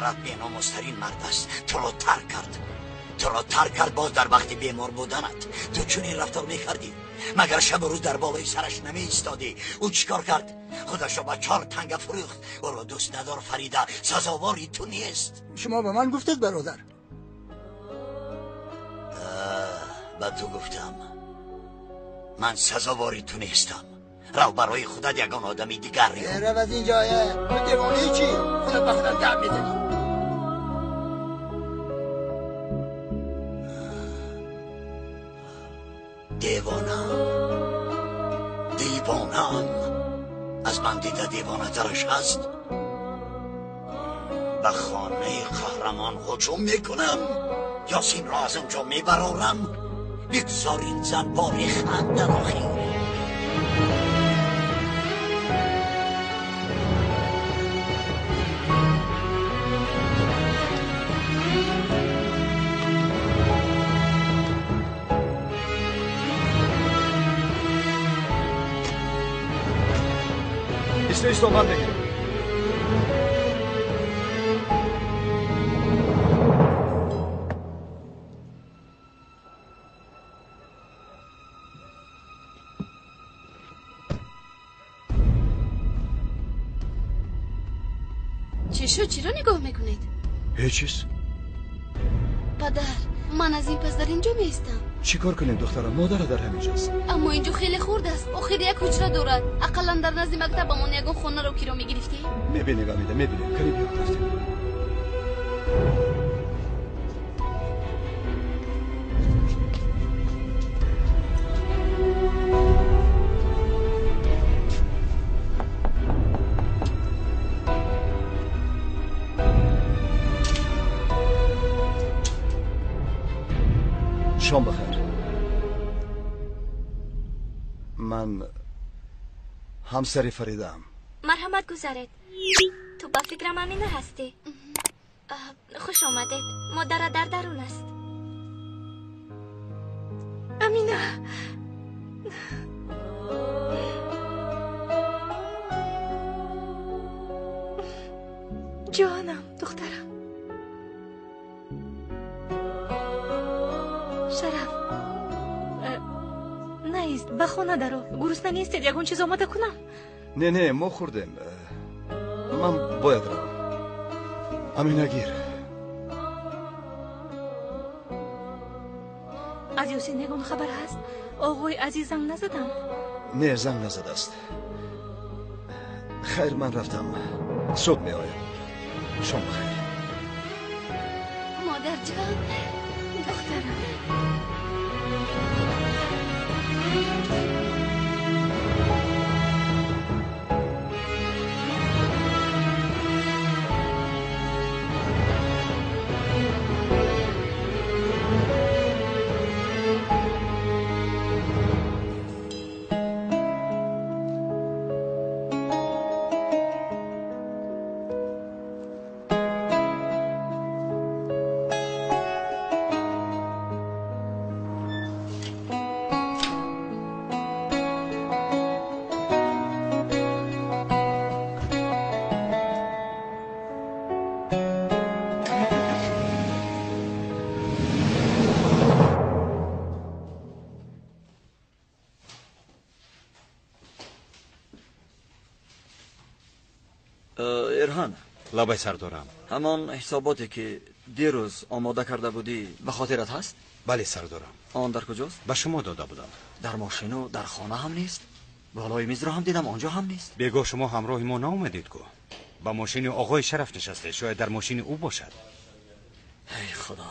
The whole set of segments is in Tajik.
Шараф беномустарин мард аст. Туро тарк кард. Туро тарк кард боз дар вақти бемор буданат. Ту чунин рафтор мекардӣ? Магар шабу рӯз дар болои сараш намеистодӣ? Ӯ чӣ кор кард? Худашро ба 4 танга фурӯхт. Ӯро дӯст надор, Фарида. Сазовори ту нест. Шумо ба ман гуфтед, бародар. Ба ту гуфтам. Ман сазовори ту нестам. Рав барои худат ягон одами дигар ёб. Рав аз инҷо. Ту девонаи чӣ? Худат ба худат гап мезанӣ. Девонаам, девонаам. Аз ман дида девонатараш ҳаст. Ба хонаи қаҳрамон ҳуҷум мекунам. Ёсинро аз он ҷо мебарорам. Бигзор ин зан бори хандар охир. Исто, ман мегирам. Чӣ шуд? Чиро нигоҳ мекунед? Ҳеҷ чиз. Падар, ман аз ин пас дар инҷо меистам. Чӣ кор кунем, духтарам? Модарат дар ҳамин ҷост. Аммо инҷо хеле хурд аст. Охир як ҳуҷра дорад. Ақаллан дар назди мактабамон ягон хонаро киро мегирифтем. Мебинем, Амида, мебинем. Кани биё, рафтем. Шом бахайр. Ман ҳамсари Фаридаам. Марҳамат, гузаред. Ту ба фикрам Амина ҳастӣ. Хуш омадед. Модара дар дарун аст. Амина. Ҷонам, духтарам. Шараф, наист, ба хона даро. Гурусна нестед, ягон чиз омода кунам? Не, не, мо хӯрдем. Ман бояд равам. Амина, гир. Аз Ёсин ягон хабар ҳаст? Оғои азиз занг назаданд? Не, занг назадааст. Хайр, ман рафтам. Субҳ меоям. Шом бахайр. Модарҷон, духтарам. Эрҳан. Лабай, сардорам. Ҳамон ҳисоботе ки дирӯз омода карда будӣ ба хотират ҳаст? Бале, сардорам. Он дар куҷост? Ба шумо дода будам. Дар мошину дар хона ҳам нест. Болои мизро ҳам дидам, онҷо ҳам нест. Бегоҳ шумо ҳамроҳи мо наомадед ку. Ба мошини оғои Шараф нишастед, шояд дар мошини ӯ бошад. Эй худо,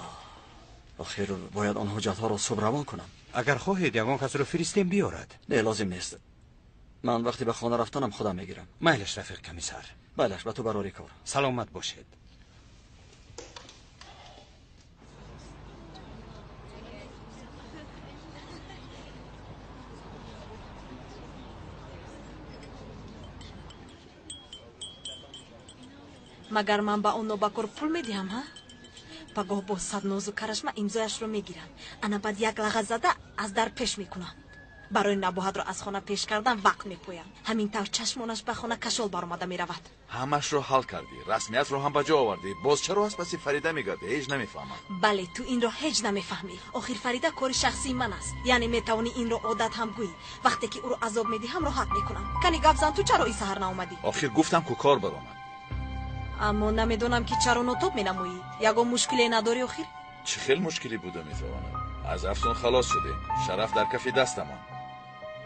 охир бояд он ҳуҷҷатҳоро субҳ равон кунам. Агар хоҳед ягон касро фиристем биёрад. Не, лозим нест. Ман вақте ба хона рафтанам худам мегирам. Майлаш, рафиқ комиссар. Балеш, ба ту барори кор. Саломат бошед. Магар ман ба он нобакор пул медиҳам, ҳа? Пагоҳ бо сад нозу карашма имзояшро мегирам. Ана баъд як лағаз зада аз дар пеш мекунам. Барои Набоҳатро аз хона пеш кардан вақт мепоям. Ҳамин тавр чашмонаш ба хона кашол баромада меравад. Ҳамашро ҳал кардӣ, расмиятро ҳам ба ҷо овардӣ. Боз чаро аз паси Фарида мегардӣ? Ҳеҷ намефаҳмам. Бале, ту инро ҳеҷ намефаҳмӣ. Охир Фарида кори шахсии ман аст. Яъне метавонӣ инро одат ҳам гӯӣ. Вақте ки ӯро азоб медиҳам, роҳат мекунам. Кани гап зан, ту чаро ин саҳар наомадӣ? Охир гуфтам ку кор баромад. Аммо намедонам ки чаро нотоб менамоӣ. Ягон мушкиле надорӣ охир? Чӣ хел мушкиле буда метавонад? Аз афсун халос шудем. Шараф дар кафи дастамон.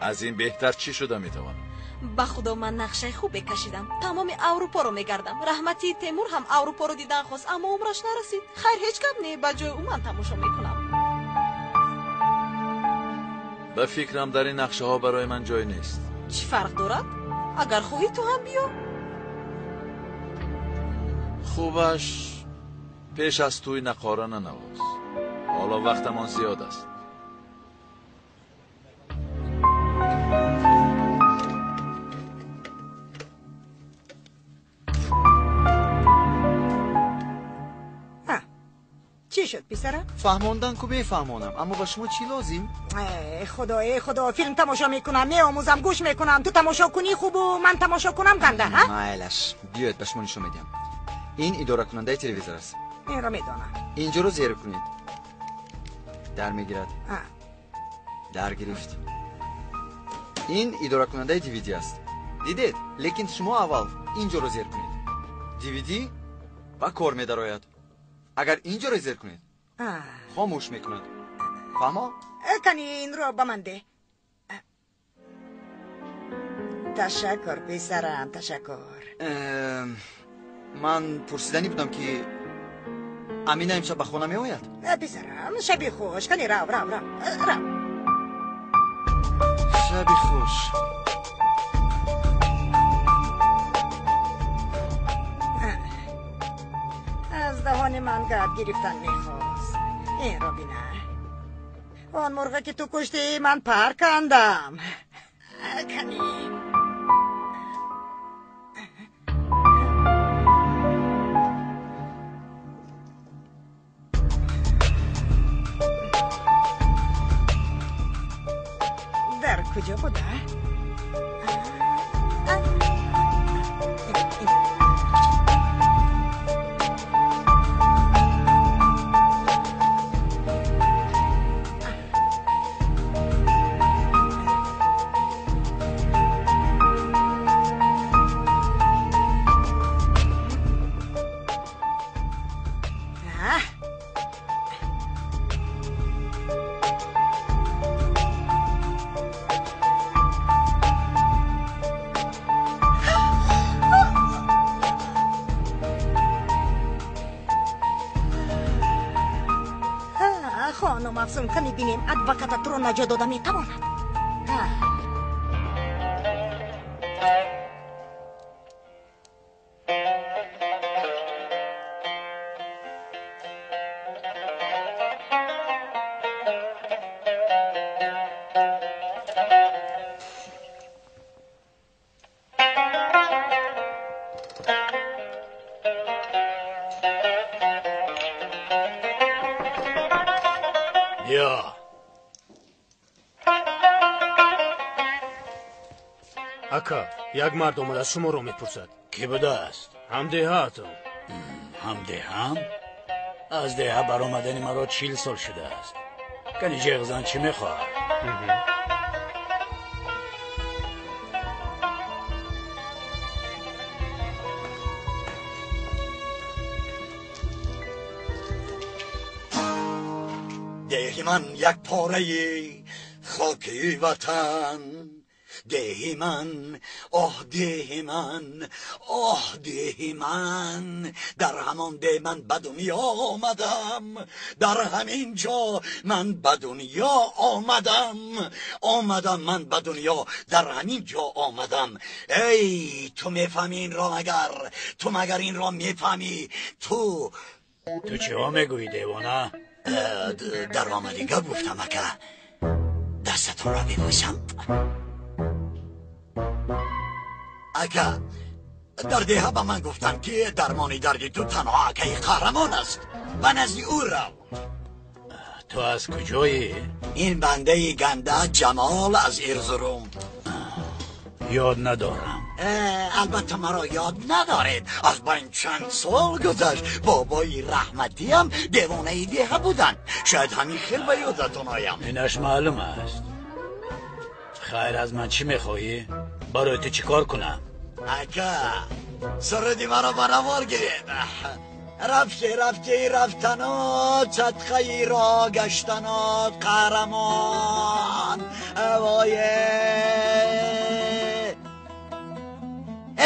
Аз ин беҳтар чӣ шуда метавонад? Ба худо ман нақшаи хубе кашидам. Тамоми Аврупоро мегардам. Раҳматии Темур ҳам Аврупоро дидан хост, аммо умраш нарасид. Хайр, ҳеҷ гап не, ба ҷои ӯ ман тамошо мекунам. Ба фикрам дар ин нақшаҳо барои ман ҷой нест. Чӣ фарқ дорад? Агар хоҳӣ ту ҳам биё. Хубаш пеш аз тӯй нақора нанавоз. Ҳоло вақтамон зиёд аст. Чӣ шуд, писарам? Фаҳмондан ку мефаҳмонам, аммо ба шумо чӣ лозим? Худо, э худо, филм тамошо мекунам, меомӯзам, гӯш мекунам. Ту тамошо кунӣ хубу ман тамошо кунам ганда, ҳа? Майлаш, биёед ба шумо нишон медиҳам. Ин идоракунандаи телевизор аст. Инро медонам. Инҷоро зер кунед. Дар мегирад. Дар гирифт. Ин идоракунандаи DVD аст. Дидед? Лекин шумо аввал инҷоро зер кунед. DVD ба кор медарояд. Агар инҷоро зер кунед, хомӯш мекунад. Фаҳмо? Кани инро ба ман деҳ. Ташаккур, писарам, ташаккур. Ман пурсиданӣ будам ки Амина имшаб ба хона меояд? Писарам, шаби хуш. Кани рав, рав, рав, рав. Шаби хуш. Аз даҳони ман гап гирифтан мехост. Инро бина. Он мурғе ки ту куштӣ, ман пар кандам. Кани. Дар куҷо буда? Хонум Афсун, кани бинем адвокататро наҷот дода метавонад. Ака, як мард омада шуморо мепурсад. Кӣ будааст? Ҳамдеҳаатон. Ҳамдеҳам? Аз деҳа баромадани маро 40 сол шудааст. Кани ҷеғзан чӣ мехоҳад? Деҳи ман як пораи хоки ватан. Деҳи ман, оҳ деҳи ман, оҳ деҳи ман. Дар ҳамон деҳ ман ба дунё омадам. Дар ҳамин ҷо ман ба дунё омадам. Омадам ман ба дунё, дар ҳамин ҷо омадам. Эй, ту мефаҳмӣ инро магар? Ту магар инро мефаҳмӣ? Ту чиҳо мегӯӣ, девона? Дар омади гап гуфтам, ака. Дастатонро бибӯсам. Ака, дар деҳа ба ман гуфтанд ки дармони дарди ту танҳо акаи қаҳрамон аст. Ба назди ӯ рав. Ту аз куҷоӣ? Ин бандаи ганда Ҷамол аз Эрзурум. Ёд надорам. Албатта маро ёд надоред. Аз байн чанд сол гузашт. Бобои раҳматиам девонаи деҳа буданд. Шояд ҳамин хел ба ёдатон оям. Инаш маълум аст. Хайр, аз ман чӣ мехоҳӣ? Барои ту чӣ кор кунам? Ака, суруди маро ба навор гиред. Рафте рафте рафтанот, садқаи ро гаштанот, қаҳрамон вое.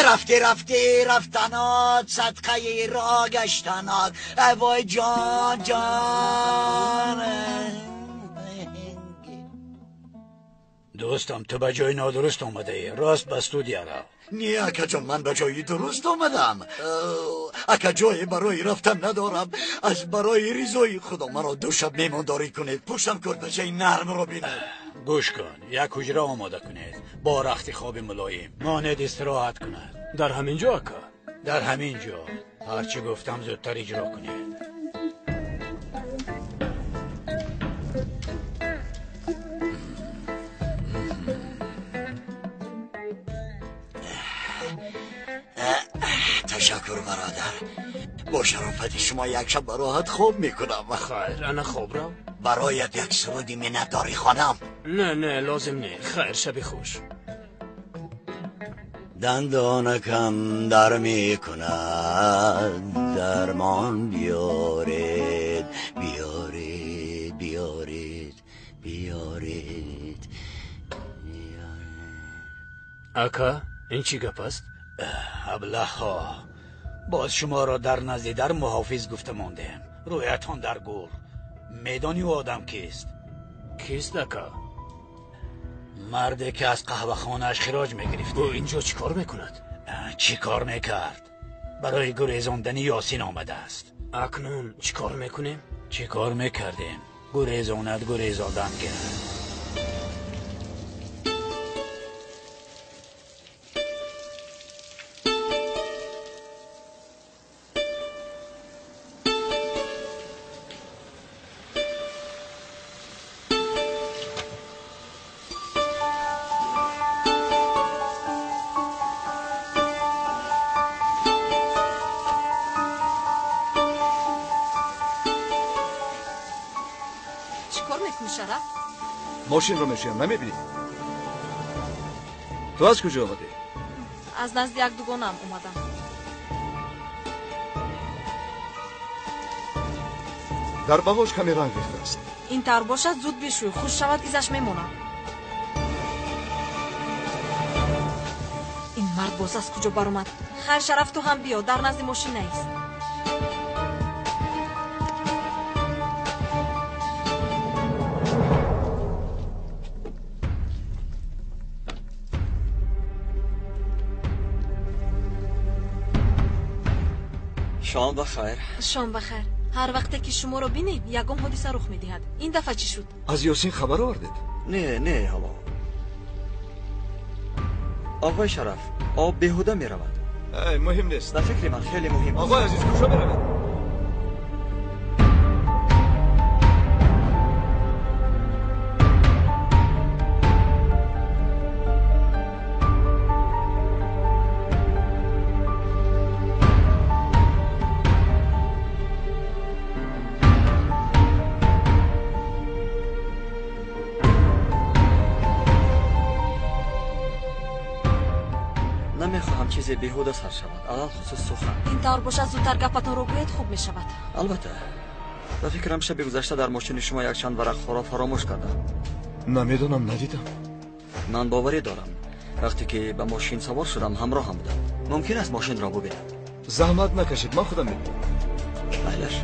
Рафте рафте рафтанот, садқаи ро гаштанот, вой ҷон ҷон. Дӯстам, ту ба ҷои нодуруст омадаӣ. Рост ба студия рав. Не, акаҷон, ман ба ҷои дуруст омадам. Ака, ҷое барои рафтан надорам. Аз барои ризои худо маро ду шаб меҳмондорӣ кунед. Пуштам кӯрпачаи нармро бинед. Гӯш кун, як ҳуҷра омода кунед бо рахти хоби мулоим. Монед истироҳат кунад. Дар ҳамин ҷо, ака? Дар ҳамин ҷо. Ҳарчи гуфтам зудтар иҷро кунед. Ташаккур, бародар. Бо шарофати шумо як шаб ба роҳат хоб мекунам. Хайр, ана хоб рав. Бароят як суруди миннатдорӣ хонам. Не, не, лозим не. Хайр, шаби хуш. Дандонакам дар мекунад, дармон биёред, биёред, биёред, биёред. Ака, ин чӣ гап аст? Аблаҳҳо, боз шуморо дар назди дар муҳофиз гуфта мондем. Рӯятон дар гур. Медонӣ ӯ одам кист? Кист, ака? Марде ки аз қаҳвахонааш хироҷ мегирифт. Ӯ инҷо чӣ кор мекунад? Чӣ кор мекард? Барои гурезондани Ёсин омадааст. Акнун чӣ кор мекунем? Чӣ кор мекардем? Гурезонад, гурезондан гирд. Мошинро мешӯям, намебинӣ? Ту аз куҷо омадӣ? Аз назди як дугонаам омадам. Дар бағош каме ранг рехтааст. Ин тавр бошад, зуд бишӯй, хуш шавад, изаш мемонад. Ин мард боз аз куҷо баромад? Хайр, Шараф, ту ҳам биё, дар назди мошин наист. Шом бахайр. Шом бахайр. Ҳар вақте ки шуморо бинем, ягон ҳодиса рух медиҳад. Ин дафъа чӣ шуд? Аз Ёсин хабар овардед? Не, не, ҳоло. Оғои Шараф, об беҳуда меравад. Эй, муҳим нест. Ба фикри ман хеле муҳим аст. Оғои азиз, куҷо меравед? Чизе беҳуда сар шавад, алалхусус сухан. Ин тавр бошад, зудтар гапатонро гӯед, хуб мешавад. Албатта. Ба фикрам шаби гузашта дар мошини шумо якчанд варақҳоро фаромӯш кардам. Намедонам, надидам. Ман боварӣ дорам. Вақте ки ба мошин савор шудам, ҳамроҳам будам. Мумкин аст мошинро бубинам? Заҳмат накашед, ман худам мебинам. Майлаш.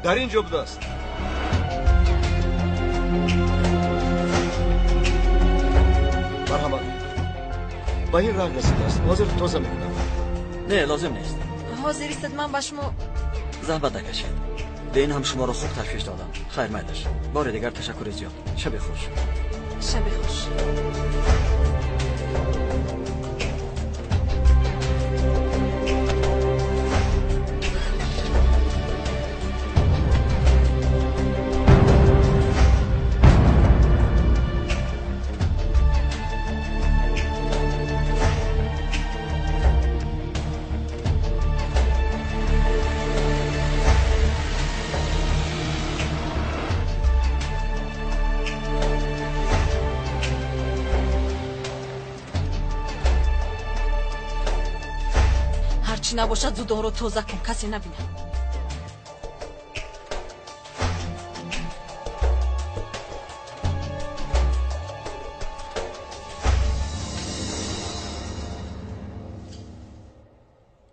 Дар ин ҷо будааст. Марҳамат, ба ин ранг расидааст. Ҳозир тоза мекунам. Не, лозим нест. Ҳозир истед, ман ба шумо заҳмат накашед. Дин ҳам шуморо хуб ташвиш додам. Хайр, майлаш. Бори дигар ташаккури зиёд. Шаби хуш. Шаби хуш. Набошад, зуд онро тоза кун, касе набинад.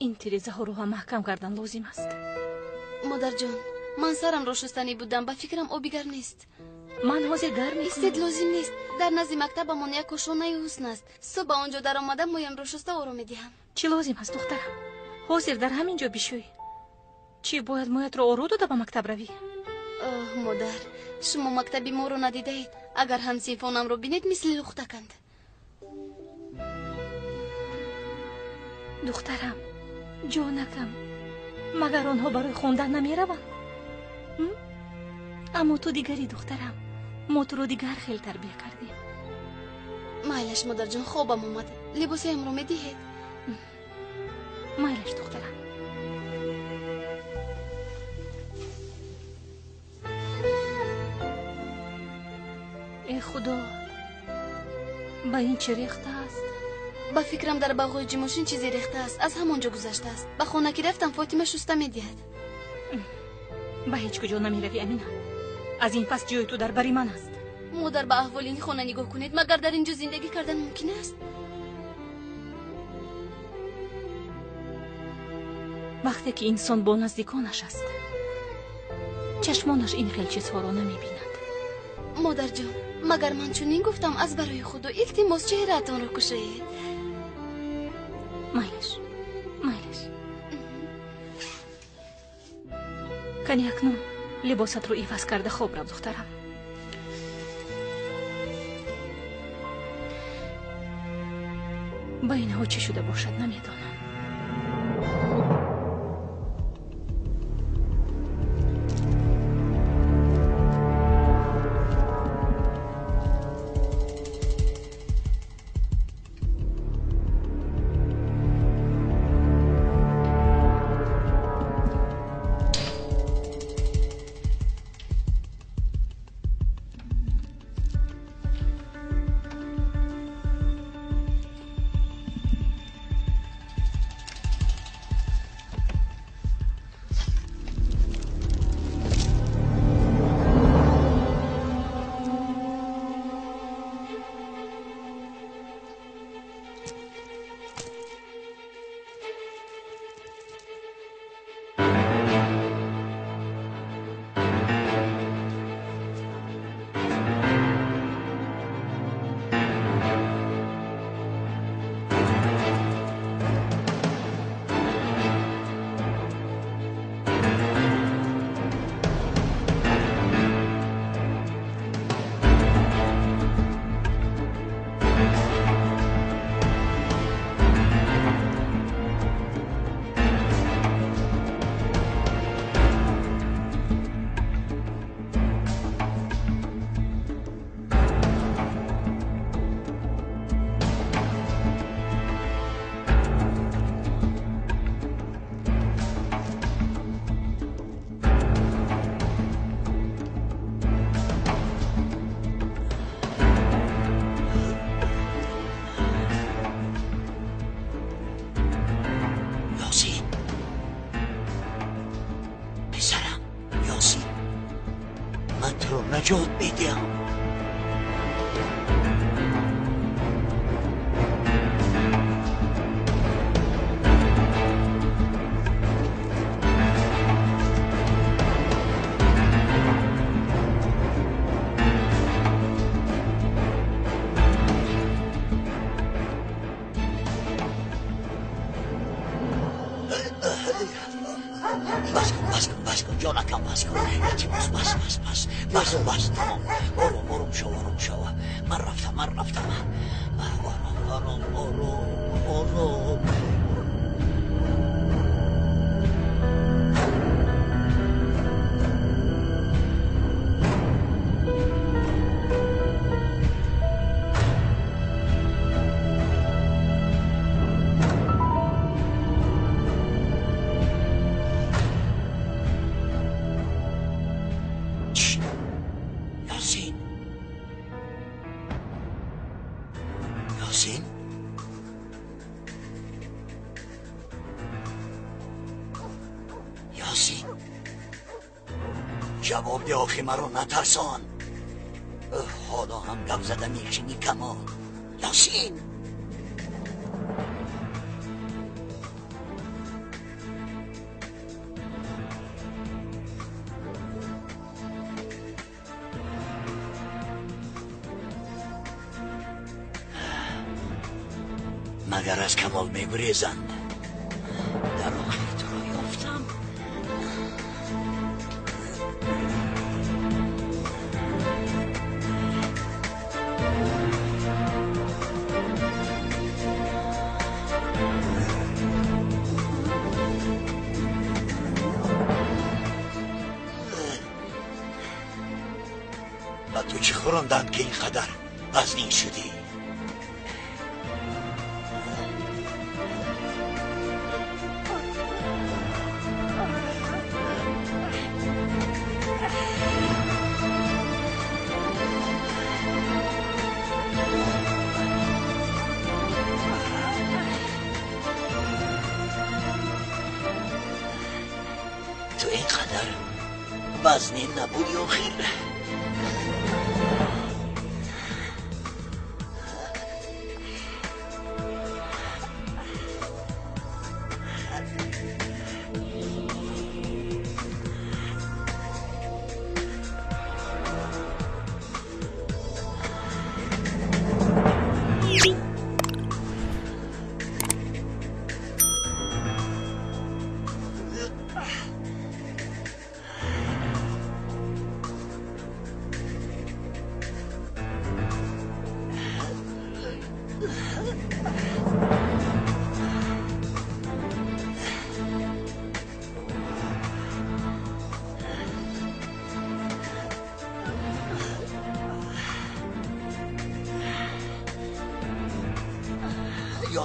Ин тирезаҳоро ҳам маҳкам кардан лозим аст. Модарҷон, ман сарамро шустанӣ будам, ба фикрам оби гарм нест. Ман ҳозир гарм мекунам. Истед, лозим нест. Дар назди мактабамон як кошонаи ҳусн аст. Субҳ ба он ҷо даромада мӯямро шуста оро медиҳам. Чӣ лозим аст, духтарам? Ҳозир дар ҳамин ҷо бишӯй. Чӣ бояд мӯятро оро дода ба мактаб равӣ? Оҳ, модар, шумо мактаби моро надидаед. Агар ҳамсинфонамро бинед, мисли лухтаканд. Духтарам, ҷонакам, магар онҳо барои хондан намераванд? Аммо ту дигари, духтарам. Мо туро дигар хел тарбия кардем. Майлаш, модарҷон, хобам омад. Либосаямро медиҳед? Майлаш, духтарам. Э худо, ба ин чӣ рехта аст? Ба фикрам дар бағои ҷимошин чизе рехта аст. Аз ҳамон ҷо гузаштааст. Ба хона ки рафтам, Фотима шуста медиҳад. Ба ҳеҷ куҷо намеравӣ, Амина. Аз ин пас ҷои ту дар бари ман аст. Модар, ба аҳволи ин хона нигоҳ кунед. Магар дар ин ҷо зиндагӣ кардан мумкин аст? Вақте ки инсон бо наздиконаш аст, чашмонаш ин хел чизҳоро намебинад. Модарҷон, магар ман чунин гуфтам? Аз барои худо илтимос, чеҳраатонро кушоед. Майлаш, майлаш. Кани акнун либосатро иваз карда хоб рав, духтарам. Ба инҳо чӣ шуда бошад, намедонам. Ҷонакам, бас кун, илтимос, бас, бас, бас, бас, бас, тамом. Ором, ором шав, ором шав. Ман рафтам, ман рафтам. Ором, ором, ором, ором. Ёсин? Ёсин? Ҷавоб деҳ, охи маро натарсон. Ҳоло ҳам гап зада мешинӣ, Камол. Ёсин! Магар аз Камол мегурезанд? Дар охир туро ёфтам. Ба ту чӣ хӯронданд, ки ин қадар вазнин шудӣ? Ту ин қадар вазнин набудӣ охир.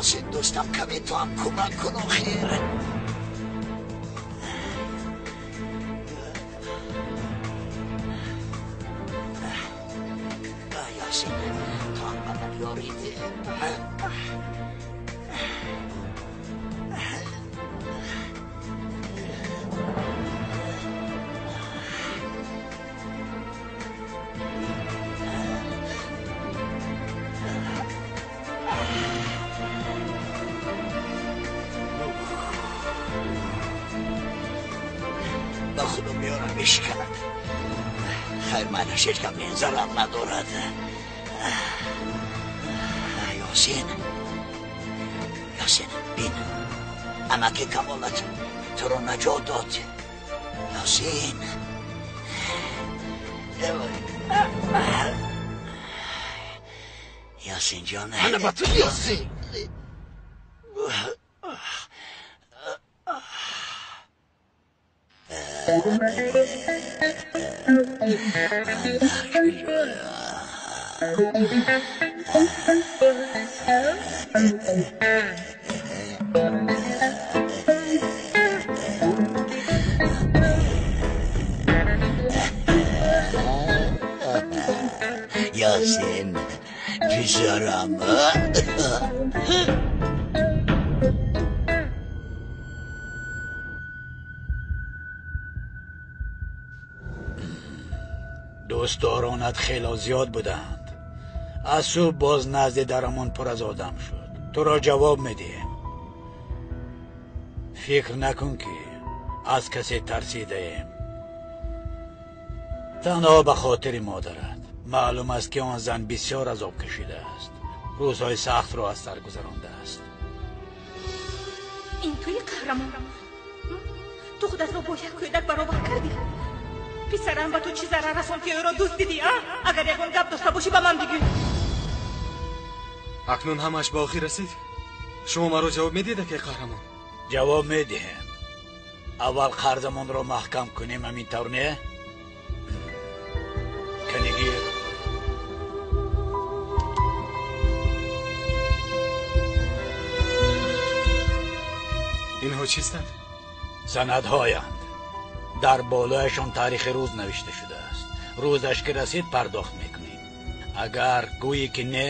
Ёсин дӯстам, каме ту ҳам кӯмак кун охир. Ёсин, ту ҳам ба ман ёрӣ деҳ. Ба худо меёрам мешиканад. Хайр, майлаш, ҳеҷ гап не, зарар надорад. Ёсин, Ёсин, бин, амаки Камолат туро наҷот дод. Ёсин, Ёсин ҷон. Ана ба ту, Ёсин. Ёсин, писарам. Дӯстдоронат хело зиёд буданд. Аз субҳ боз назди дарамон пур аз одам шуд. Туро ҷавоб медиҳем. Фикр накун, ки аз касе тарсидаем. Танҳо ба хотири модарат. Маълум аст, ки он зан бисёр азоб кашидааст, рӯзҳои сахтро аз сар гузарондааст. Ин туи қаҳрамон. Ту Ту худатро бо як кӯдак баробар кардӣ. Писарам ба ту чӣ зарар расонд, ки ӯро дӯст дидӣ, а? Агар ягон гап дошта бошӣ, ба ман бигӯ. Акнун ҳамааш ба охир расид. Шумо маро ҷавоб медиҳед, акай қаҳрамон? Ҷавоб медиҳем. Аввал қарзамонро маҳкам кунем, ҳамин тавр не? Канигир. Инҳо чистанд? Санадҳоянд. Дар болояшон таърихи рӯз навишта шудааст. Рӯзаш ки расид, пардохт мекунем. Агар гӯӣ ки не,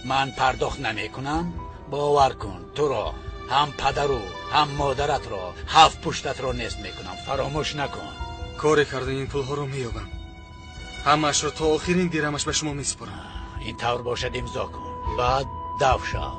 ман пардохт намекунам, бовар кун, туро ҳам падару ҳам модаратро, ҳафт пуштатро нест мекунам. Фаромӯш накун. Коре карда ин пулҳоро меёбам. Ҳамаашро то охирин дирамаш ба шумо месупорам. Ин тавр бошад, имзо кун, баъд дав шав.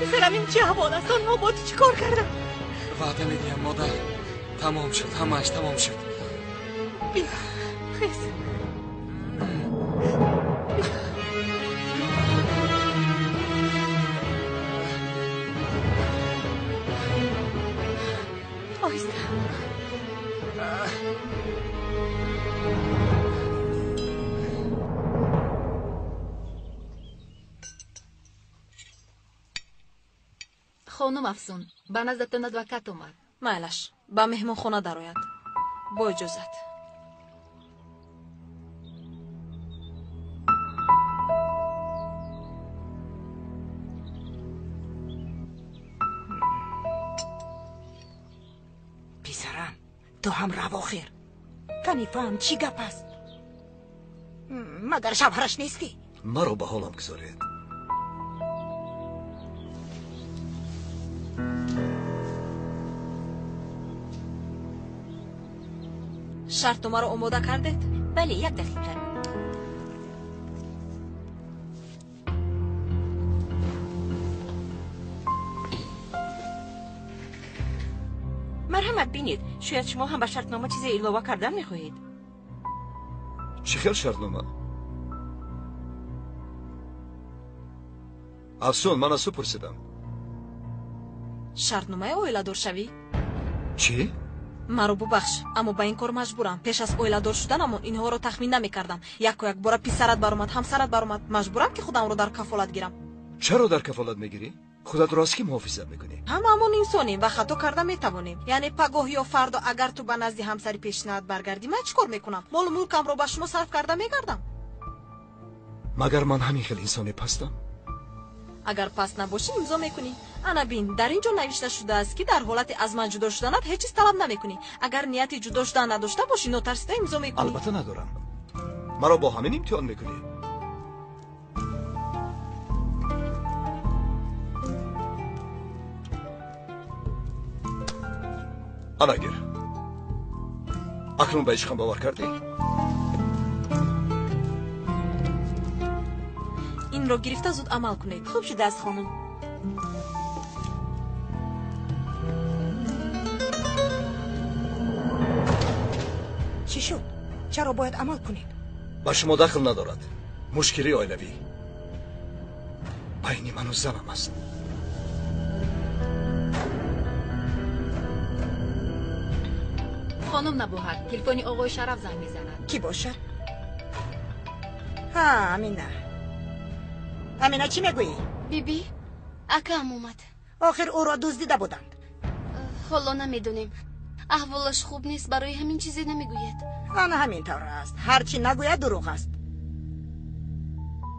Писарам, ин чӣ аҳвол аст? Онҳо бо ту чӣ кор карданд? Ваъда медиҳам, модар, тамом шуд, ҳамааш тамом шуд. Бия, хез. Оҳиста. Хонум Афсун, ба наздатон адвокат омад. Майлаш, ба меҳмонхона дарояд. Бо иҷозат. Писарам, ту ҳам рав охир. Кани фаҳм чӣ гап аст. Магар шавҳараш нестӣ? Маро ба ҳолам гузоред. Шартномаро омода кардед? Бале, як дақиқа. Марҳамат, бинед, шояд шумо ҳам ба шартнома чизе илова кардан мехоҳед. Чӣ хел шартнома? Афсун, ман аз ту пурсидам. Шартномаи оиладоршавӣ? Чӣ? Маро бубахш, аммо ба ин кор маҷбурам. Пеш аз оиладор шуданамон инҳоро тахмин намекардам. Яку якбора писарат баромад, ҳамсарат баромад. Маҷбурам, ки худамро дар кафолат гирам. Чаро дар кафолат мегирӣ? Худатро аз кӣ муҳофизат мекунӣ? Ҳамаамон инсонем ва хато карда метавонем. Яъне пагоҳ ё фардо агар ту ба назди ҳамсари пешинаат баргардӣ, ман чӣ кор мекунам? Молу мулкамро ба шумо сарф карда мегардам. Магар ман ҳамин хел инсоне пастам? Агар паст набошӣ, имзо мекунӣ. Ана бин, дар ин ҷо навишта шудааст, ки дар ҳолати аз ман ҷудо шуданат ҳеҷ чиз талаб намекунӣ. Агар нияти ҷудо шудан надошта бошӣ, нотарсида имзо мекунӣ. Албатта надорам. Маро бо ҳамин имтиҳон мекунӣ? Ана гир. Акнун ба ишқам бовар кардӣ? Инро гирифта зуд амал кунед. Хуб шудааст, хонум. Чӣ шуд? Чаро бояд амал кунед? Ба шумо дахл надорад. Мушкили оилавӣ байни ману занам аст. Хонум Набоҳат, телефони оғои Шараф занг мезанад. Кӣ бошад? Ҳа, Амина. Амина, чӣ мегӯӣ? Биби, акаам омад. Охир ӯро дуздида буданд. Ҳоло намедонем. Аҳволаш хуб нест, барои ҳамин чизе намегӯяд. Ана ҳамин тавр аст. Ҳар чӣ нагӯяд дурӯғ аст.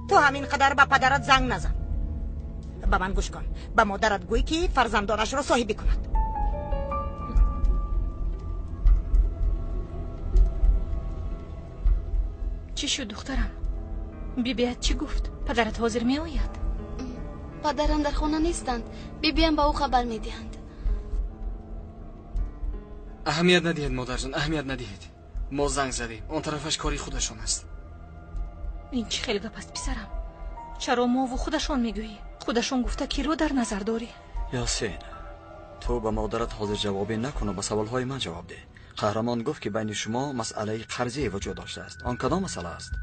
Ту ҳамин қадар ба падарат занг назан. Ба ман гӯш кун. Ба модарат гӯй, ки фарзандонашро соҳибӣ кунад. Чӣ шуд, духтарам? Бибият чӣ гуфт? Падарат ҳозир меояд? Падарам дар хона нестанд. Бибиям ба ӯ хабар медиҳанд. Аҳамият надиҳед, модарҷон, аҳамият надиҳед. Мо занг задем, он тарафаш кори худашон аст. Ин чӣ хел гап аст, писарам? Чаро мову худашон мегӯӣ? Худашон гуфта киро дар назар дорӣ? Ясин, ту ба модарат ҳозирҷавобӣ накуну ба саволҳои ман ҷавоб деҳ. Қаҳрамон гуфт, ки байни шумо масъалаи қарзие вуҷуд доштааст. Он кадом масъала аст?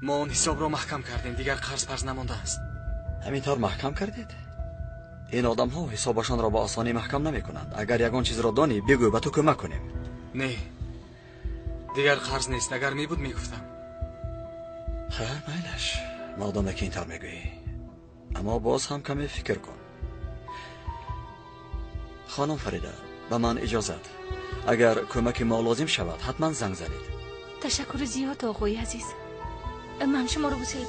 Мо он ҳисобро маҳкам кардем, дигар қарз парз намондааст. Ҳамин тавр маҳкам кардед? Ин одамҳо ҳисобашонро ба осонӣ маҳкам намекунанд. Агар ягон чизро донӣ, бигӯ, ба ту кӯмак кунем. Не, дигар қарз нест. Агар мебуд, мегуфтам. Хайр, майлаш, модоме ки ин тавр мегӯӣ. Аммо боз ҳам каме фикр кун. Хонум Фарида, ба ман иҷозат. Агар кӯмаки мо лозим шавад, ҳатман занг занед. Ташаккури зиёд, оғои азиз. Ман шуморо бусел.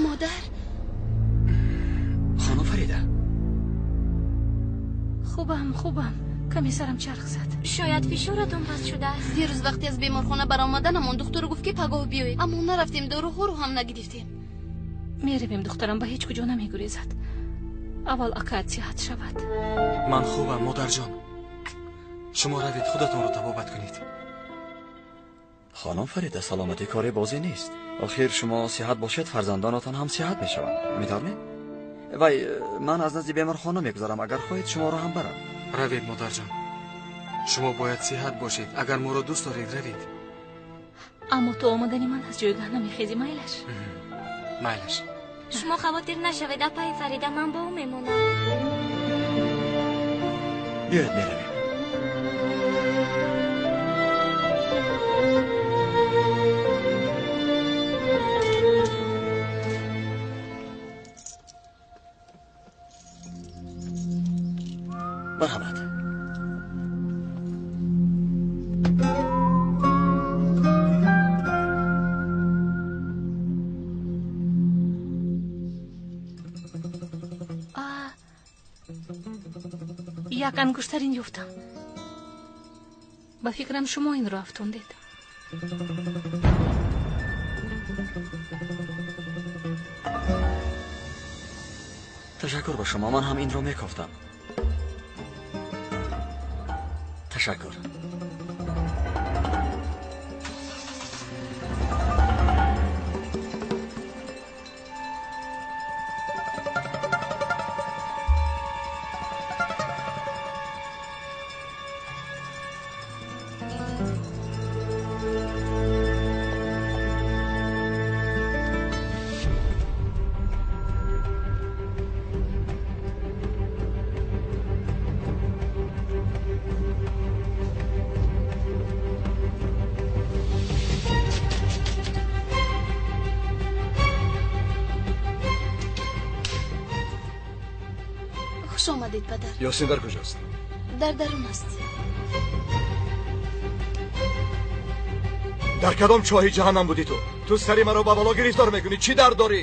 Модар. Хонум Фарида. Хубам, хубам. Каме сарам чарх зад. Шояд фишоратон паст шудааст. Дирӯз вақте аз беморхона баромаданамон духтур гуфт, ки пагоҳ биёед, аммо нарафтем, доруҳоро ҳам нагирифтем. Меравем, духтарам, ба ҳеҷ куҷо намегурезад. Аввал акаат сиҳат шавад. Ман хубам, модарҷон. Шумо равед, худатонро табобат кунед. Хонум Фарида, саломатӣ кори бозӣ нест. Охир шумо сиҳат бошед, фарзандонатон ҳам сиҳат мешаванд. Ҳаминтавр не? Вай, ман аз назди беморхона мегузарам. Агар хоҳед, шуморо ҳам барам. Равед, модарҷон. Шумо бояд сиҳат бошед. Агар моро дӯст доред, равед. Аммо то омадани ман аз ҷойгоҳ намехезӣ, майлаш? Майлаш. Шумо хавотир нашавед, апаи Фарида, ман бо ӯ мемонам. Биёед, меравем. Марҳамат. Як ангуштарин ёфтам. Ба фикрам, шумо инро афтондед. Ташаккур ба шумо, ман ҳам инро мекофтам. Ташаккур. Хуш омадед, падар. Ёсин дар куҷост? Дар дарун аст. Дар кадом чоҳи ҷаҳаннам будӣ ту? Ту сари маро ба бало гирифтор мекунӣ. Чӣ дард дорӣ?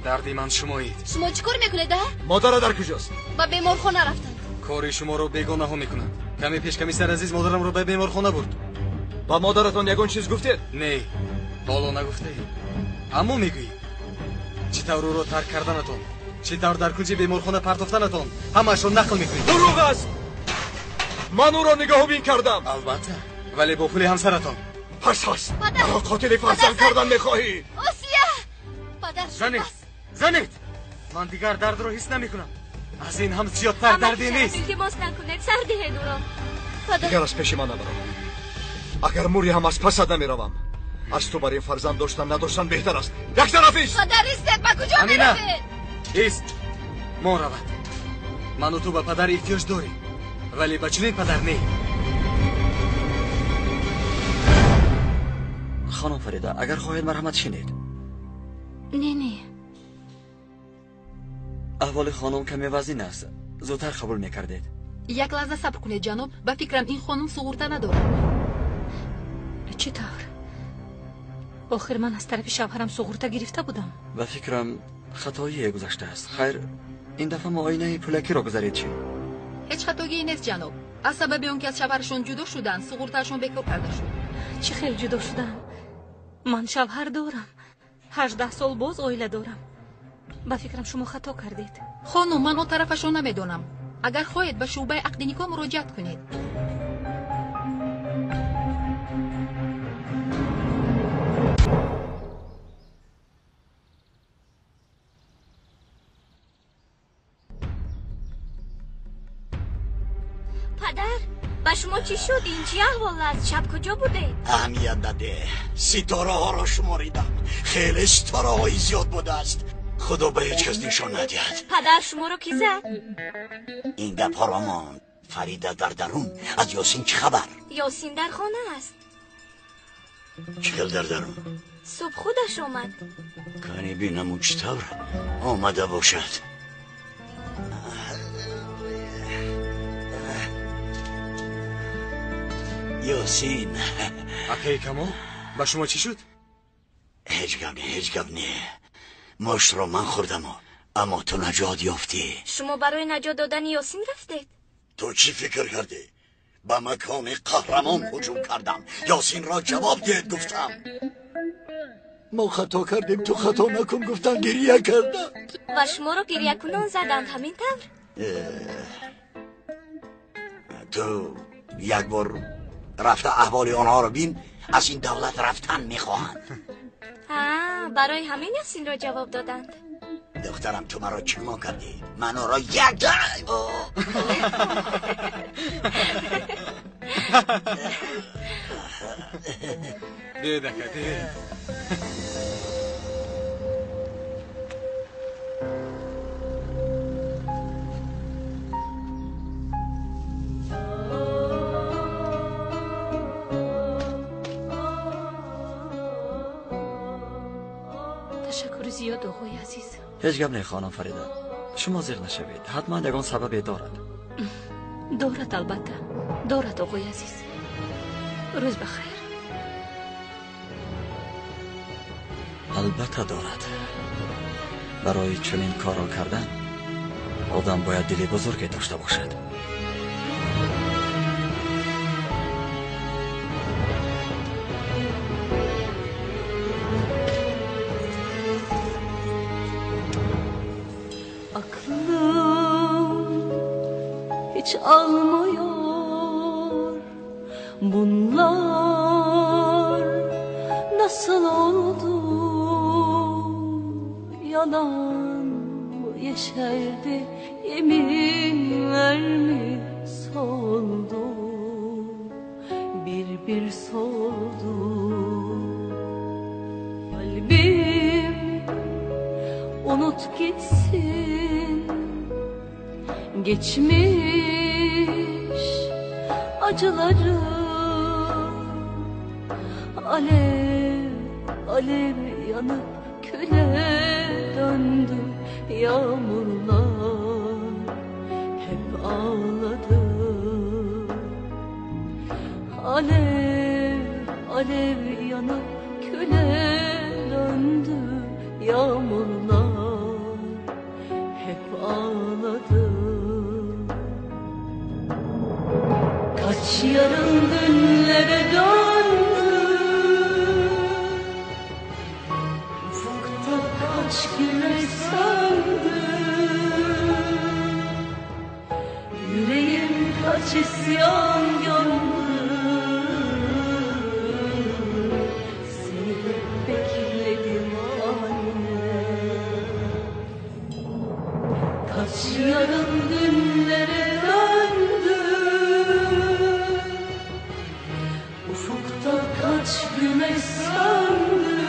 Дарди ман шумоед. Шумо чӣ кор мекунед, а? Модара дар куҷост? Ба беморхона рафтанд. Кори шуморо бегонаҳо мекунанд. Каме пеш комиссар азиз модарамро ба беморхона бурд. Ба модаратон ягон чиз гуфтед? Не, ҳоло нагуфтаем. Аммо мегӯем, чӣ тавр ӯро тарк карданатон, чӣ тавр дар кунҷи беморхона партофтанатон, ҳамаашро нақл мекунед. Дурӯғ аст! Ман ӯро нигаҳубин кардам. Албатта, вале бо пули ҳамсаратон. Пас аст, маро қотили фарзанд кардан мехоҳӣ? Осия! Падар, занед, занед! Ман дигар дардро ҳис намекунам. Аз ин ҳам зиёдтар дарде нест. Илтимос накунед, сар диҳед ӯро. Дигар аз пеши ман набарам. Агар мурӣ ҳам аз пасат намеравам. Аз ту бар ин фарзанд доштан надоштан беҳтар аст. Як тараф ист! Падар, истед, ба куҷо меравед? Ист, мо равад. Ману ту ба падар эҳтиёҷ дорем, вале ба чунин падар не. Хонум Фарида, агар хоҳед, марҳамат, шинед. Не, не. Аҳволи хонум каме вазин аст. Зудтар қабул мекардед. Як лаҳза сабр кунед, ҷаноб. Ба фикрам, ин хонум суғурта надорад. Чӣ тавр? Охир ман аз тарафи шавҳарам суғурта гирифта будам. Ба фикрам, хатоие гузаштааст. Хайр, ин дафъа муоинаи пулакиро гузаред чӣ? Ҳеҷ хатогие нест, ҷаноб. Аз сабаби он ки аз шавҳарашон ҷудо шуданд, суғуртаашон бекор карда шуд. Чӣ хел ҷудо шудам? Ман шавҳар дорам. 18 сол боз оила дорам. Ба фикрам, шумо хато кардед. Хонум, ман он тарафашон намедонам. Агар хоҳед, ба шӯъбаи ақди никоҳ муроҷиат кунед. Падар, ба шумо чӣ шуд? Ин чӣ аҳвол аст? Шаб куҷо будед? Аҳамият наде. Ситораҳоро шуморидам. Хеле ситораҳои зиёд будааст. Худо ба ҳеҷ кас нишон надиҳад. Падар, шуморо кӣ зад? Ин гапҳоро мон. Фарида дар дарун. Аз Ёсин чӣ хабар? Ёсин дар хона аст. Чӣ хел дар дарун? Субҳ худаш омад. Кани бинам, ӯ чӣ тавр омада бошад. Ёсин. Акаи Камол, ба шумо чӣ шуд? Ҳеҷ гап не, ҳеҷ гап не. Муштро ман хӯрдаму, аммо ту наҷот ёфтӣ. Шумо барои наҷот додани Ёсин рафтед? Ту чӣ фикр кардӣ? Ба макони қаҳрамон ҳуҷум кардам. Ёсинро ҷавоб диҳед гуфтам. Мо хато кардем, ту хато накун гуфтам, гирия кардам. Ва шуморо гирьякунон заданд, ҳамин тавр? Ту як бор рафта аҳволи онҳоро бин, аз ин давлат рафтан мехоҳанд. Барои ҳамин Ёсинро ҷавоб доданд. Духтарам, ту маро чӣ гумон кардӣ? Ман ӯро як Биёед, ака, биёед. Ташаккури зиёд, оғои азиз. Ҳеҷ гап не, хонум Фарида. Шумо зиқ нашавед. Ҳатман ягон сабабе дорад. Дорад, албатта. Дорад, оғои азиз. Рӯз ба хайр. Албатта дорад. Барои чунин корро кардан одам бояд дили бузурге дошта бошад. Aklım hiç almıyor bunlar nasıl oldu? Yalan mı yeşerdi, yeminler mi soldu? Bir bir soldu. Kalbim unut gitsin geçmiş acıları. Alev alev yanıp küle döndü yağmurlar, hep ağladı. Alev alev yanıp küle döndü yağmurlar, hep ağladı. Kaç yarın dünlere döndü, ufukta kaç güneş söndü. Yüreğim kaç isyan gömdü, seni hep bekledim anne. Kaç yarın dünlere döndü, ufukta kaç güneş söndü.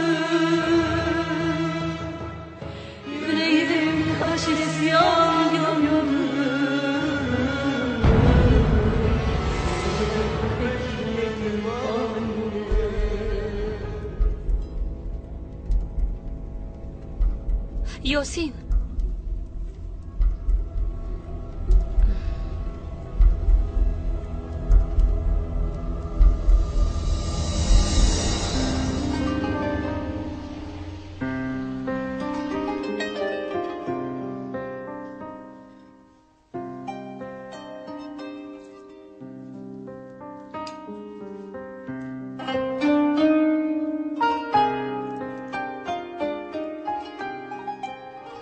Yüreğim kaç isyan gömdü, seni hep Ёсин,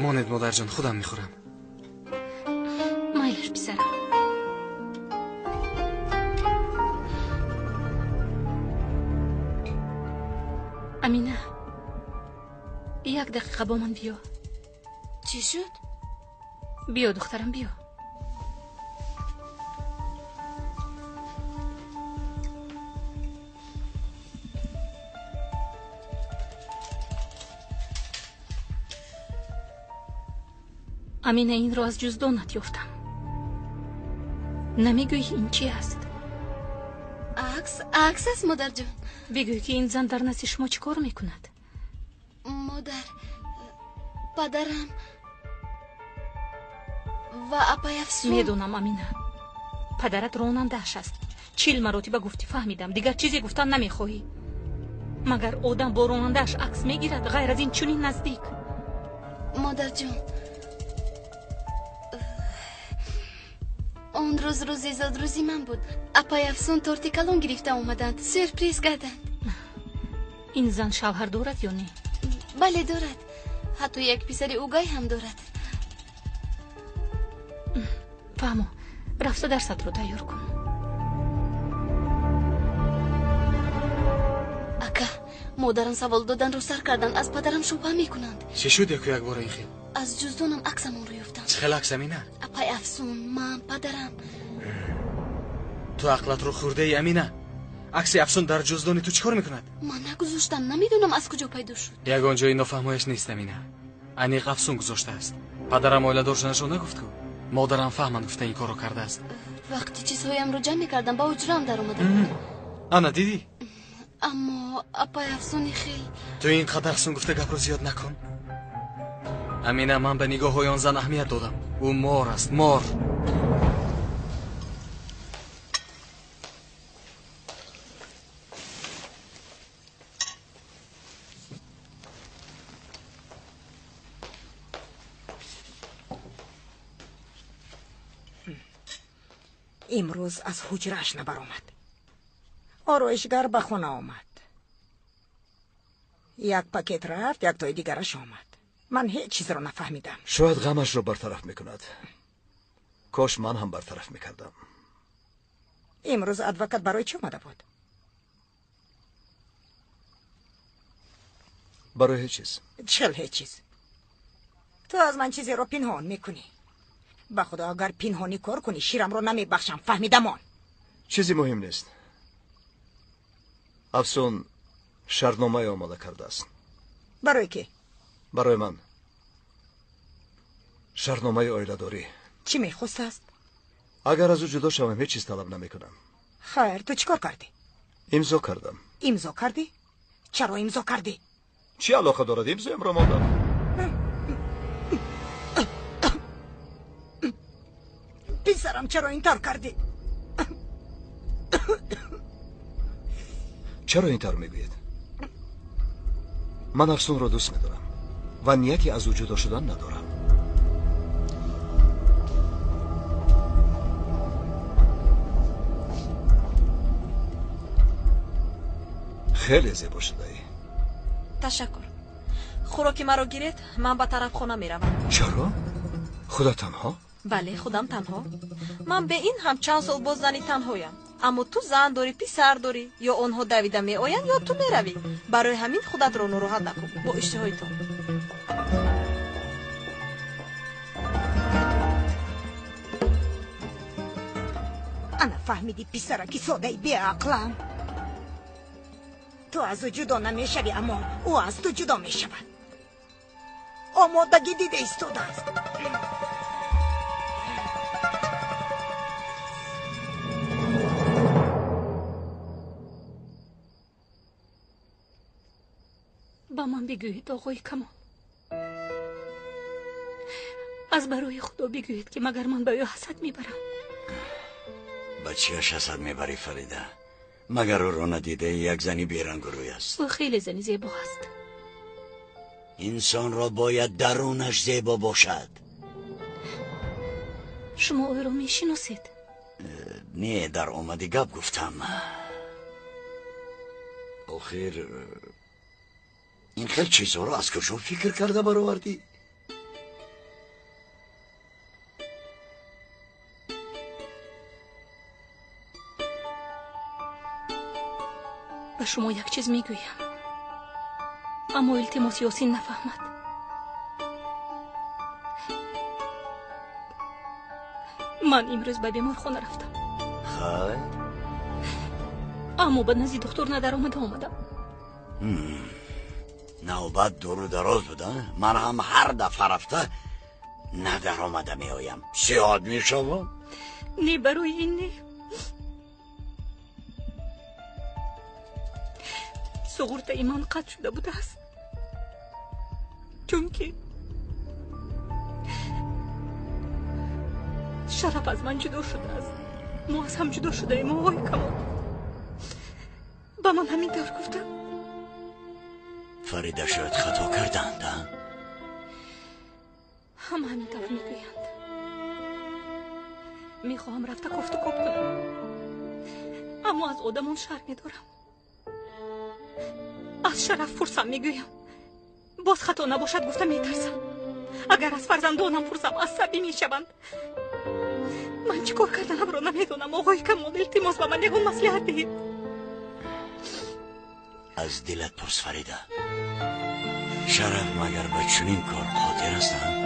монед модарҷон, худам мехӯрам. Майлаш, писарам. Амина, як дақиқа бо ман биё. Чӣ шуд? Биё, духтарам, биё. Амина, инро аз ҷуздонат ёфтам. Намегӯӣ, ин чи аст? Акс, акс аст, модарҷон. Бигӯй, ки ин зан дар назди шумо чӣ кор мекунад? Модар, падарам ва апай Афсун. Медонам, Амина, падарат ронандааш аст. 40 маротиба гуфтӣ, фаҳмидам. Дигар чизе гуфтан намехоҳӣ. Магар одам бо ронандааш акс мегирад, ғайр аз ин чунин наздик? Модарҷон, он рӯз рӯзи зодрӯзи ман буд. Апай Афсун торти калон гирифта омаданд, сюрприз карданд. Ин зан шавҳар дорад ё не? Бале, дорад. Ҳатто як писари угай ҳам дорад. Фаҳмо, рафта дарсатро тайёр кун. Ака, модарам савол доданро сар карданд, аз падарам шубҳа мекунанд. Чӣ шуд яку якбора ин хел? Аз ҷуздонам аксамонро ёфтам. Чӣ хел акс, Амина? Апай Афсун, ман, падарам. Ту ақлатро хӯрдаи, Амина. Акси Афсун дар ҷуздони ту чӣ кор мекунад? Ман нагузоштам, намедонам аз куҷо пайдо шуд. Ягон ҷои нофаҳмояш нест, Амина. Аниқ Афсун гузоштааст. Падарам оиладор шуданашро нагуфт ку? Модарам фаҳманд гуфта ин корро кардааст. Вақти чизҳоямро ҷамъ мекардам, ба ҳуҷраам даромада буд. Ана, дидӣ? Аммо апай Афсуни хел. Ту ин қадар сун гуфта гапро зиёд накун. Амина, ман ба нигоҳҳои он зан аҳамият додам. Ӯ мор аст, мор. Имрӯз аз ҳуҷрааш набаромад. Ороишгар ба хона омад. Як пакет рафт, як тои дигараш омад. Ман ҳеҷ чизро нафаҳмидам. Шояд ғамашро бартараф мекунад. Кош ман ҳам бартараф мекардам. Имрӯз адвокат барои чӣ омада буд? Барои ҳеҷ чиз. Чил ҳеҷ чиз? Ту аз ман чизеро пинҳон мекунӣ. Ба худо, агар пинҳонӣ кор кунӣ, ширамро намебахшам, фаҳмидамон? Чизи муҳим нест. Афсун шартномае омода кардааст. Барои кӣ? Барои ман. Шартномаи оиладорӣ. Чӣ мехостааст? Агар аз ӯ ҷудо шавам, ҳеҷ чиз талаб намекунам. Хайр, ту чӣ кор кардӣ? Имзо кардам. Имзо кардӣ? Чаро имзо кардӣ? Чӣ алоқа дорад? Имзоямро мондам. Писарам, чаро ин тавр кардӣ? Чаро ин тавр мегӯед? Ман Афсунро дӯст медорам ва нияти аз ӯ ҷудо шудан надорам. Хеле зебо шудаӣ. Ташаккур. Хӯроки маро гиред, ман ба тарафхона меравам. Чаро? Худат танҳо? Бале, худам танҳо. Ман бе ин ҳам чанд сол боз зани танҳоям. Аммо ту зан дорӣ, писар дорӣ. Ё онҳо давида меоянд, ё ту меравӣ. Барои ҳамин худатро нороҳат накун бо иштиҳои ту. Ана фаҳмидӣ, писараки содаи беақлам. Ту аз ӯ ҷудо намешавӣ, аммо ӯ аз ту ҷудо мешавад. Омодагӣ дида истодааст. Ба ман бигӯед, оғои Камол, Аз барои Худо бигӯед, ки магар ман ба ӯ ҳасад мебарам? Ба чиаш ҳасад мебарӣ, Фарида? Магар ӯро надидаи як зани берангу рӯй аст? Ӯ хеле зани зебо аст. Инсонро бояд дарунаш зебо бошад. Шумо ӯро мешиносед? Не, дар омади гап гуфтам. Охир ин хел чизҳоро аз куҷо фикр карда баровардӣ? Ба шумо як чиз мегӯям, аммо илтимос Ёсин нафаҳмад. Ман имрӯз ба беморхона рафтам. Хай? Аммо ба назди духтур надаромада омадам. Навбат дуру дароз буда. Ман ҳам ҳар дафъа рафта надаромада меоям. Сиҳат мешавам? Не, барои ин не. Суғуртаи ман қатъ шуда будааст, чунки Шараф аз ман ҷудо шудааст. Мо аз ҳам ҷудо шудаем, оғои Камол. Ба ман ҳамин тавр гуфтанд. Фарида, шояд хато карданд, а? Ҳама ҳамин тавр мегӯянд. Мехоҳам рафта кофту коб кунам, аммо аз одамон шарм медорам. Аз Шараф пурсам, мегӯям. Боз хато набошад гуфта метарсам. Агар аз фарзандонам пурсам, асабӣ мешаванд. Ман чӣ кор карданамро намедонам, оғои Камол. Илтимос, ба ман ягон маслиҳат диҳед. Аз дилат пурс, Фарида. Шараф магар ба чунин кор қодир астанд?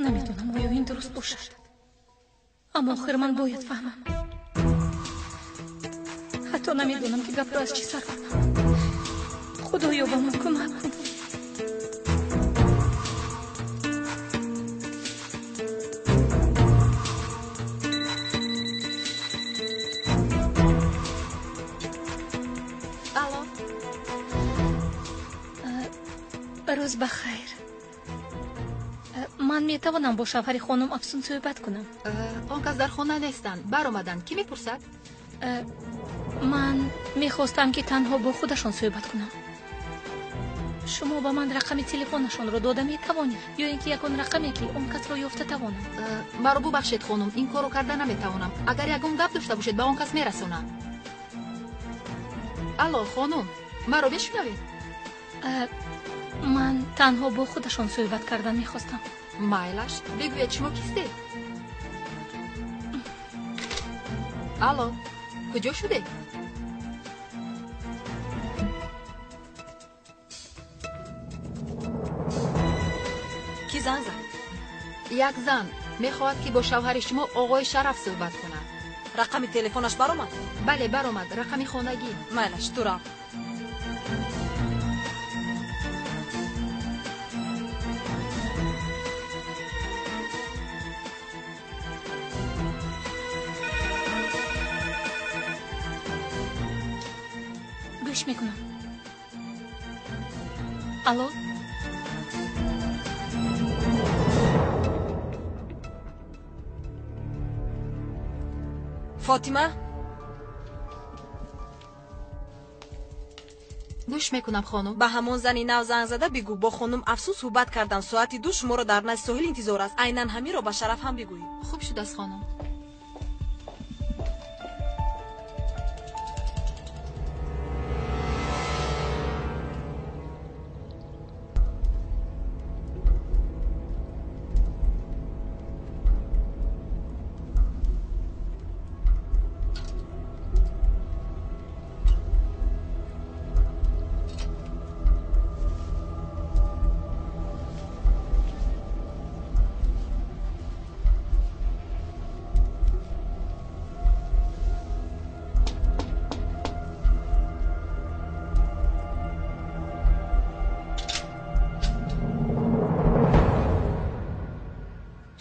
Намедонам, оё ин дуруст бошад, аммо охир ман бояд фаҳмам. Ҳатто намедонам, ки гапро аз чӣ сар кунам. Худоё, ба ман кӯмак кун. Алло. Рӯз ба хайр. Ман метавонам бо шавҳари хонум Афсун суҳбат кунам? Он кас дар хона нестанд, баромаданд. Кӣ мепурсад? Ман мехостам, ки танҳо бо худашон суҳбат кунам. Шумо ба ман рақами телефонашонро дода метавонед ё ин ки ягон рақаме, ки он касро ёфта тавонам? Маро бубахшед, хонум, ин корро карда наметавонам. Агар ягон гап дошта бошед, ба он кас мерасонам. Алло, хонум, маро мешунавед? Ман танҳо бо худашон суҳбат кардан мехостам. Майлаш, бигӯед, шумо кистед? Алло, куҷо шудед? Як зан мехоҳад, ки бо шавҳари шумо оғои Шараф суҳбат кунад. Рақами телефонаш баромад? Бале, баромад, рақами хонагӣ. Майлаш, ту рав. Гӯш мекунам. Алло? Фотима? Гӯш мекунам, хонум. Ба ҳамон зани нав занг зада бигӯ, бо хонум Афсун суҳбат кардам. Соати 2 шуморо дар назди соҳил интизор аст. Айнан ҳаминро ба Шараф ҳам бигӯӣ. Хуб шудааст, хонум.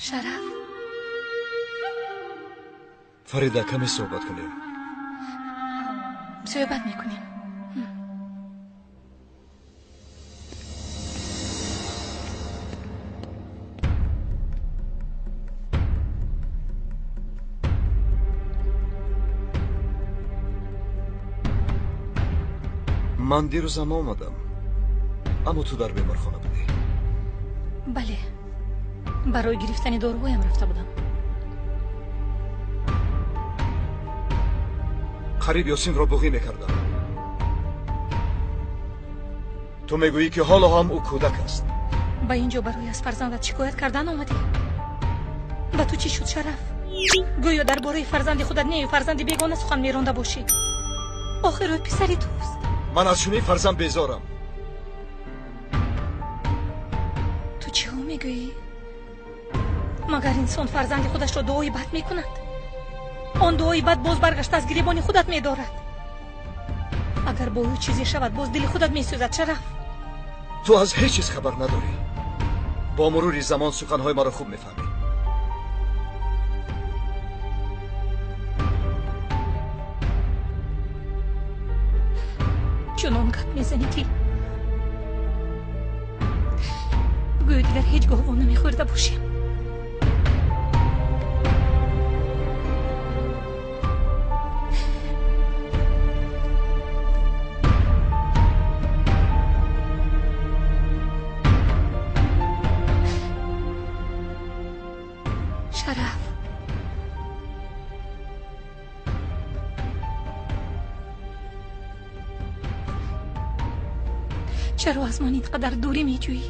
Шараф, Фарида, каме суҳбат кунем. Суҳбат мекунем. Ман дирӯзам омадам, аммо ту дар беморхона будӣ. Бале, барои гирифтани доруҳоям рафта будам. Қариб Ёсинро буғӣ мекардам. Ту мегӯӣ, ки ҳоло ҳам ӯ кӯдак аст. Ба ин ҷо барои аз фарзандат шикоят кардан омадӣ? Ба ту чӣ шуд, Шараф? Гӯё дар бораи фарзанди худат не, фарзанди бегона сухан меронда бошӣ. Охир ӯ писари туст. Ман аз чунин фарзанд безорам. Ту чиҳо мегӯӣ? Магар инсон фарзанди худашро дуои бад мекунад? Он дуои бад боз баргашта аз гиребони худат медорад. Агар бо ӯ чизе шавад, боз дили худат месӯзад, Шараф. Ту аз ҳеҷ чиз хабар надорӣ. Бо мурури замон суханҳои маро хуб мефаҳмӣ. Чунон гап мезанӣ, ки гӯё дигар ҳеҷ гоҳ во намехӯрда бошем. Шараф, чаро аз ман ин қадар дурӣ меҷӯӣ?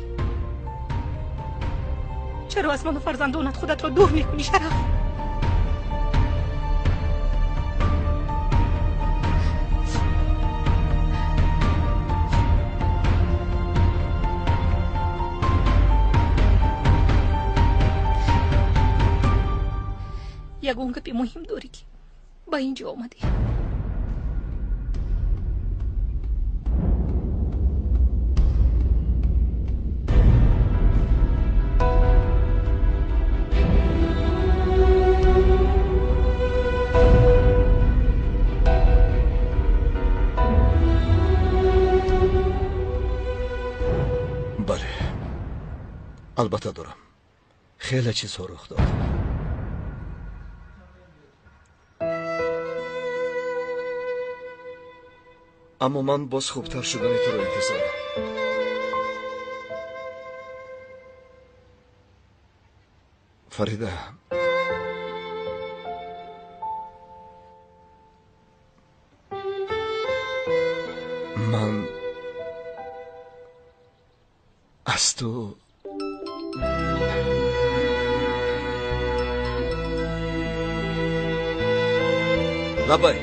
Чаро аз ману фарзандонат худатро дур мекунӣ, Шараф? Ягон гапи муҳим дорӣ, ки ба ин ҷо омадӣ? Бале, албатта дорам. Хеле чизҳо рух дод. Аммо ман боз хубтар шудани туро интизорам. Фарида, ман аз ту лабай.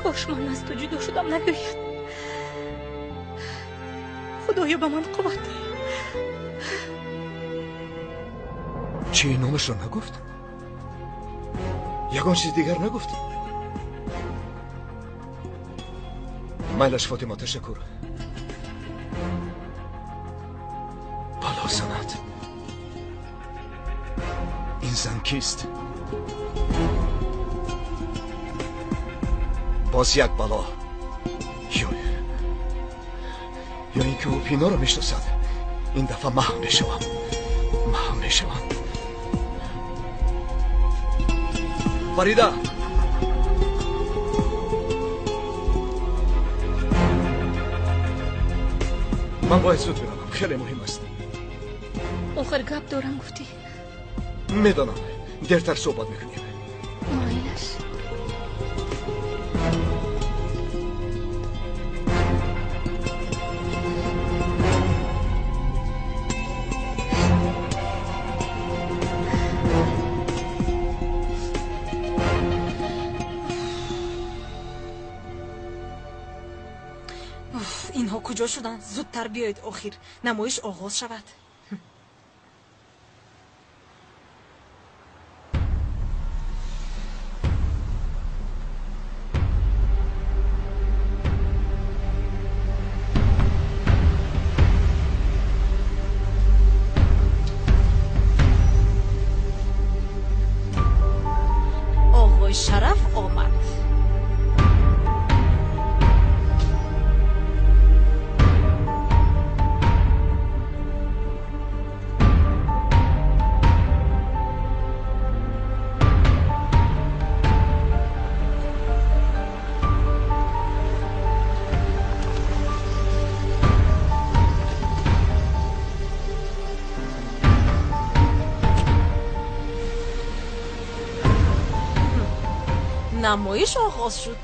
Кош ман аз ту ҷудо шудам нагӯяд. Худоё, ба ман қувват деҳ. Чӣ, номашро нагуфт? Ягон чиз дигар нагуфт? Майлаш, Фотима, ташаккур. Бало занад. Ин зан кист? Боз як бало. Ё ин ки ӯ Пиноро мешиносад. Ин дафъа маҳв мешавам. Маҳв мешавам. Фарида! Ман бояд зуд биравам. Хеле муҳим аст. Охир гап дорам гуфтӣ. Медонам. Дертар суҳбат мекунем. Майлаш. Инҳо куҷо шуданд? Зудтар биёед, охир намоиш оғоз шавад. Оғои Шараф омад. Намоиш оғоз шуд.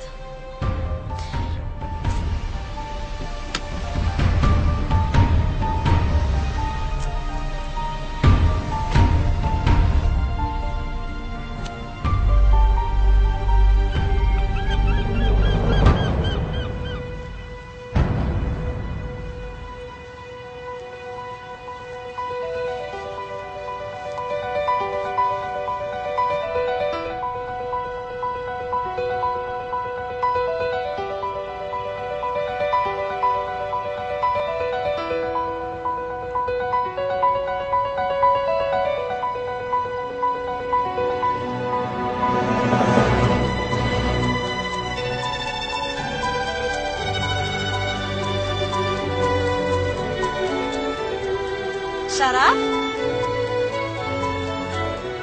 Шараф?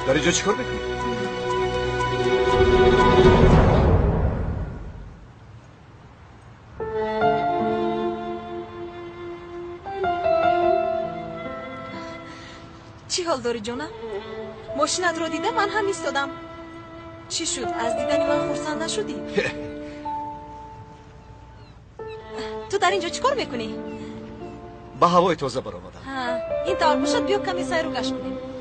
Дар инҷо чӣ кор мекунӣ? Чӣ ҳол дорӣ, ҷонам? Мошинатро дида ман ҳам истодам. Чӣ шуд? Аз дидани ман хурсанд нашудӣ? Ту дар инҷо чӣ кор мекунӣ? Ба ҳавои тоза баромадам. Ин тавр бошад, биё каме сайру гашт кунем.